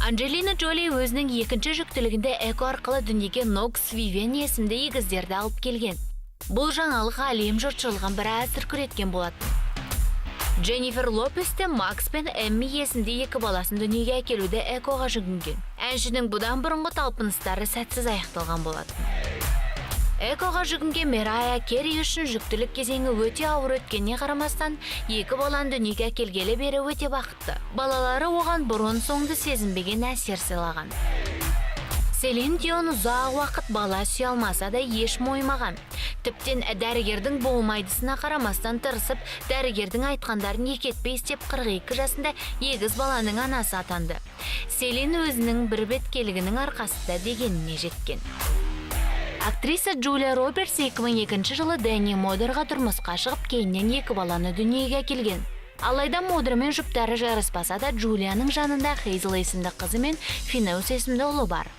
Анджелина Джоли өзінің екінші жүктілігінде ЭКО арқылы дүниеге Нокс, Вивен есімді егіздерді алып келген. Бұл жаңалық әлем жұртшылығын біраз дүркіреткен болатын. Дженнифер Лопес те Макс пен Эмми есімді екі баласын дүниеге әкелуде ЭКОға жүгінген. Әншінің бұдан бұрынғы талпыныстары сәтсіз аяқталған болатын. ЭКОға жүгінген Мэрайя Керри үшін жүктілік кезеңі өте ауыр өткеніне қарамастан, екі баланы дүниеге әкелгелі бері өте бақытты. Балалары оған бұрын соңды сезінбеген әсер сыйлаған. Селин Дион ұзақ уақыт бала сүйе алмаса да, еш мойымаған. Тіптен дәрігердің болмайдысына қарамастан, тырысып, дәрігердің айтқандарын екі етпей істеп, 42 жасында егіз баланың анасы атанды. Селин өзінің бірбеткейлігінің арқасында дегеніне жеткен. Актриса Джулия Робертс 2002 жылы Дэнни Модерға тұрмысқа шығып, кейіннен екі баланы дүниеге әкелген. Алайда Модермен жұптары жараспаса да, Джулияның жанында Хейзел есімді қызы мен Финеус есімді ұлы бар.